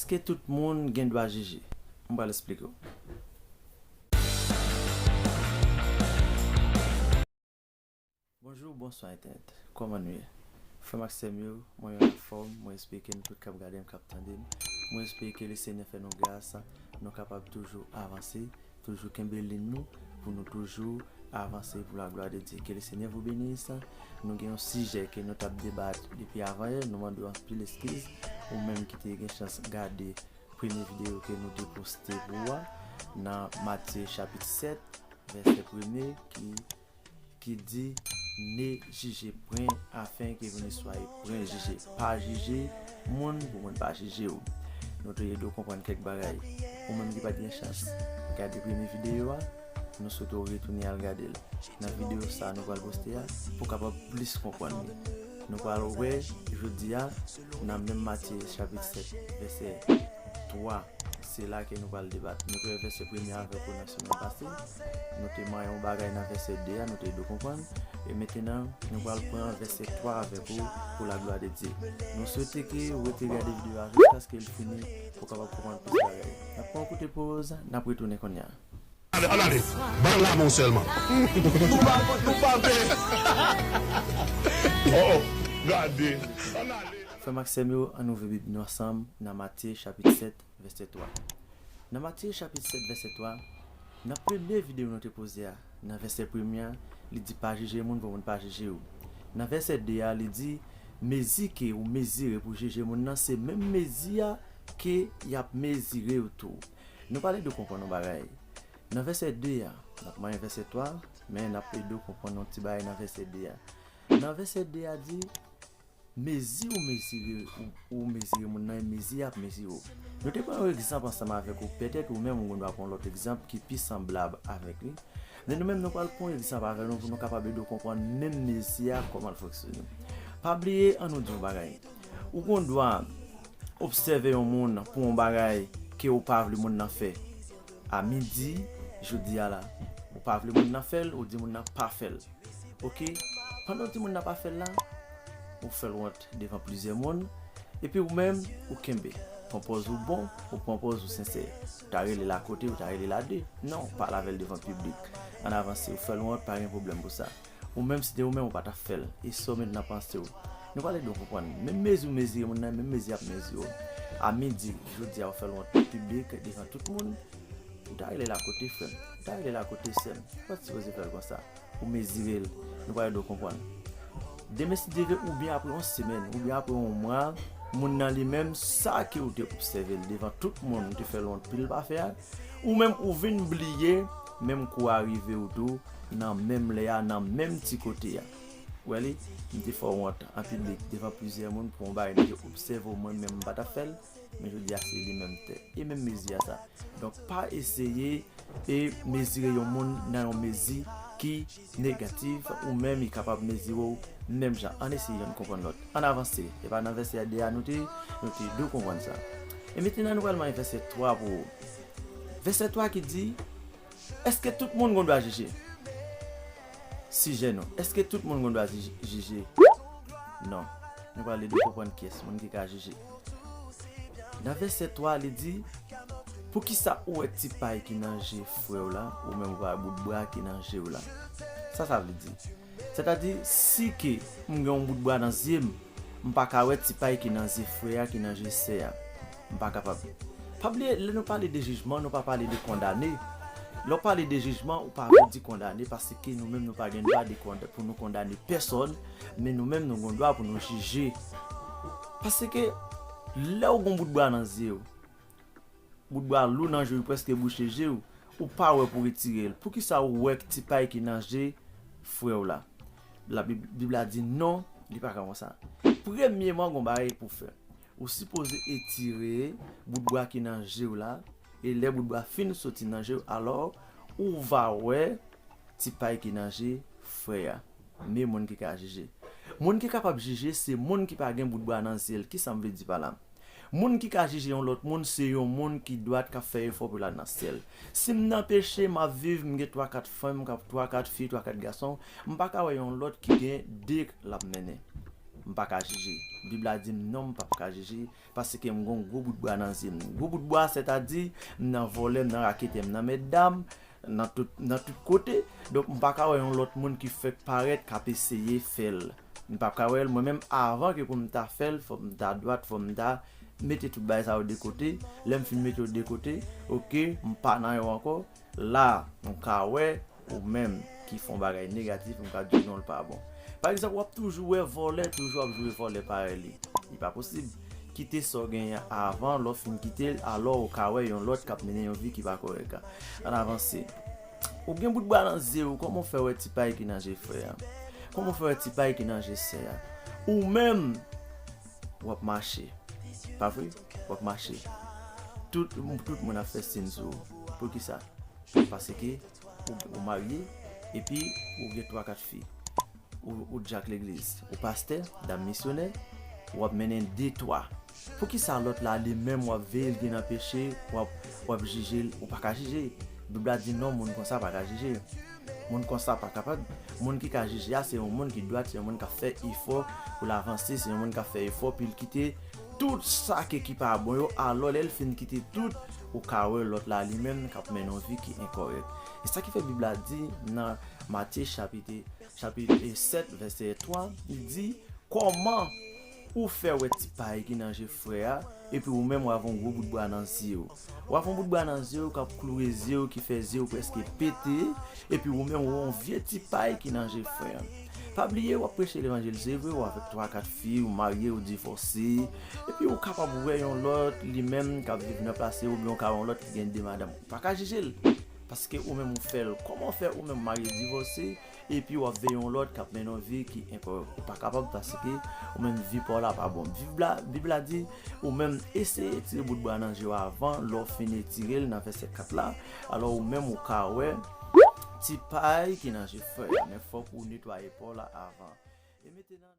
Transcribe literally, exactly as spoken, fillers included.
Èske tout moun gen dwa jije? M pral esplike w. Bonjou, bonswa entènèt. Kòman nou ye? Frè m ak sè m yo, mwen menm anfòm, mwen espere ke nou tout k ap gade m, k ap tande m. Mwen espere ke Lesenyè fè nou gras, nou kapab toujou avanse, toujou kenbe liy nou, pou nou toujou avanse pou laglwa de Dye. Ke Lesenyè vou benis. Nou gen yon sijè ke nou t ap debat depi avanyè, nou mande w anpil eskiz, ou menm ki te gen chans gade premye videyo ke nou te poste pou ou a, nan Matye chapit sèt, vèsè premye, ki ki di, ne jije pwen, afenke vous ne soyez point jugés. Pa jije moun pou moun pa jije w. Nou te ede w konprann kèk bagay. Ou menm ki pa t gen chans gade premye videyo a, nou swete w retounen al gade l. Nan videyo sa a nou pral poste a, pou w kapab plis konprann li. Nou pral wè jodi a, nan menm Matye chapit sèt, vèsè twa, se la ke nou pral debat. Nou te wè vèsè premye avèk ou nan semèn pase. Nou te manyen yon bagay nan vèsè de a, nou te ede w konprann. E mentenan, nou pral pran vèsè twa avèk ou pou laglwa de Dye. Nou swete ke ou rete gade videyo a jiskaske l fini pou w kapab konprann plis bagay. N ap pran yon koute poz, n ap retounen kounye a. Ann ale, ann ale. Ban l la men w sèlman. Nou pa, nou pa vle. Oh, oh, gade. Ann ale. Frè m ak sè m yo, ann ouvri Bib nou ansanm nan Matye chapit sèt, vèsè twa. Nan Matye chapit sèt, vèsè twa, nan premye videyo nou te poze a, nan vèsè premye a, li di pa jije moun pou moun pa jije w. Nan vèsè de a, li di, mezi ke ou mezire pou jije moun nan, se menm mezi a ke y ap mezire w tou. Nou pral ede w konprann yon bagay. Nan vèsè de a, n ap manyen vèsè twa, men n ap ede w konprann yon ti bagay nan vèsè de a. Nan vèsè de a di, mezi ou mezire, ou, ou mezire moun nan, e mezi ap mezire w. Nou te pran yon egzanp ansanm avèk ou, petèt ou menm ou gen dwa pran yon lòt egzanp ki pi sanblab avèk li. Men nou menm nou pral pran yon egzanp avèk nou pou nou kapab ede w konprann menm mezi a kòman l fonksyone. Pa bliye, ann nou di yon bagay. Ou gen dwa obsève yon moun pou yon bagay ke ou pa vle moun nan fè. A midi, jodi a la, ou pa vle moun nan fè l, ou di moun nan pa fè l. Oke? Pandan w di moun nan pa fè l la, ou fè l wont devan plizyè moun, epi ou menm, ou kenbe. Pran pòz ou bon, ou pran pòz ou sensè. Ou ta rele l akote, ou ta rele l a de. Non, ou pale avè l devan piblik. Ann avanse, ou fè l wont, pa gen pwoblèm pou sa. Ou menm, si te ou menm, ou pa t ap fè l. E sa w met nan panse w. Nou pral ede w konprann. Menm mezi w mezire moun nan, menm mezi y ap mezire w. A midi, jodi a, ou fè l wont piblik, devan tout moun. Ou ta rele l akote, frè m. Ou ta rele l akote, sè m. Ou pa t sipoze fè l konsa. Ou mezire l. Nou pral ede w konprann. Demen, si Dye vle, oubyen apre yon semèn, oubyen apre yon mwa, moun nan li menm, sa ke ou te obsève l devan tout moun, ou te fè l wont pou l pa fè a, ou menm ou vin bliye, menm kou a rive w tou, nan menm lè a, nan menm ti kote a. Ou wè li, m te fè w wont an piblik devan plizyè moun pou yon bagay m te obsève w mwen menm m pa t ap fè l, men jodi a se li menm m fè. E menm mezi a sa. Donk, pa eseye e mezire yon moun nan yon mezi ki negatif, ou menm li kapab mezire w menm jan. Ann eseye youn konprann lòt. Ann avanse. E pa nan vèsè de a nou te, nou te dwe konprann sa. E mentnan nou pral manyen vèsè twa pou ou. Vèsè twa ki di, èske tout moun gen dwa jije? Sijè nou. Èske tout moun gen dwa jij-, jije? Non. Nou pral ede w konprann kiyès moun ki ka jije. Nan vèsè twa, li di, poukisa ou wè ti pay ki nan je frè w la, ou menm ou pa wè bout bwa ki nan je w la? Sa sa vle di? Sètadi, si ke m gen yon bout bwa nan zye m, m pa ka wè ti pay ki nan zye frè a, ki nan je sè a. M pa kapab. Pa bliye, lè nou pale de jijman, nou pa pale de kondane. Lè w pale de jijman, ou pa vle di kondane, paske nou menm nou pa gen dwa de konda-, pou nou kondane pèsòn, men nou menm nou gen dwa pou nou jije. Paske, lè w gen yon bout bwa nan zye w, bout bwa lou nan je w, prèske bouche je w, ou pa wè pou retire l. Poukisa ou wè ti pay ki nan je frè w la? Labib, Bib la di non, li pa ka konsa. Premyèman, gen yon bagay pou w fè. Ou sipoze etire bout bwa ki nan je w la, e lè bout bwa fin soti nan je w, alò, ou va wè ti pay ki nan je frè a. Men moun ki ka jije. Moun ki kapab jije, se moun ki pa gen bout bwa nan zye l. Kisa m vle di pa la? Moun ki ka jije yon lòt moun, se yon moun ki dwat k ap fè efò pou l al nan syèl. Si m nan peche, m ap viv, m gen twa kat fanm, m gen twa kat fi, twa kat gason, m pa ka wè yon lòt ki gen de l ap mennen. M pa ka jije. Bib la di m non, m p ap ka jije, paske m gon gwo bout bwa nan zye m. Gwo bout bwa, sètadi, m nan vòlè, m nan raketè, m nan mètdam, nan tout, nan tout kote. Donk, m pa ka wè yon lòt moun ki fèk parèt k ap eseye fè l. M p ap ka wè l. Mwen menm, avan ke pou m ta fè l, fò m ta dwat, fò m ta mete tout bagay sa yo de kote. Lè m fin mete yo de kote, oke, m pa nan yo ankò. La, m ka wè ou menm ki fè yon bagay negatif, m ka di w non, l pa bon. Pa egzanp, w ap toujou wè vòlè toujou ap joure vòlè parèy li. Li pa posib. Kite sa w genyen avan, lè w fin kite l, alò ou ka wè yon lòt k ap mennen yon vi ki pa kòrèk. Ann avanse. Ou gen bout bwa nan zye w, kòman w fè wè ti pay ki nan je frè a? Kòman w fè wè ti pay ki nan je sè a? Ou menm, w ap mache. Pa vre? W ap mache. Tout, tout moun ap fè siy sou ou. Poukisa? Paske ou, ou marye, epi ou gen twa kat fi. Ou, ou dyak legliz. Ou pastè, dam misyonè, w ap mennen de, twa. Poukisa lòt la, li menm, w ap veye l, li nan peche, w ap, w ap jije l, ou pa ka jije? Bib la di non, moun konsa pa ka jije. Moun konsa pa kapab. Moun ki ka jije a, se yon moun ki dwat, se yon moun k ap fè efò pou l avanse, se yon moun k ap fè efò pou l kite tout sa ke ki pa bon yo, alò lè l fin kite tout, ou ka wè lòt la li menm k ap mennen yon vi ki enkòrèk. E sa ki fè Bib la di nan Matye chapit, chapit sèt, vèsè twa, li di, kòman ou fè wè ti pay ki nan je frè a, epi ou menm w ap yon gwo bout bwa nan zye w? W ap yon bout bwa nan zye w k ap kloure zye w, ki fè zye w prèske pete, epi ou menm ou yon vye ti pay ki nan je frè a. Pa bliye, w ap preche levanjil, se vre, w avèk twa, kat fi, ou marye, ou divòse, epi ou kapab wè yon lòt, li menm, k ap viv nan plas li, oubyen w ka wè yon lòt ki gen de madanm. Ou pa ka jije l, paske ou menm ou fè l. Kòman w fè ou menm marye, divòse, epi w ap veye yon lòt k ap mennen yon vi ki enkòrèk? Ou pa kapab, paske ou menm vi pa w la pa bon. Bib la, Bib la di, ou menm eseye tire bout bwa nan je w avan, lè w fin etire l nan vèsè kat la, alò ou menm ou ka wè ti pay ki nan je frè a, men fòk ou netwaye pa w la avan. E mete nan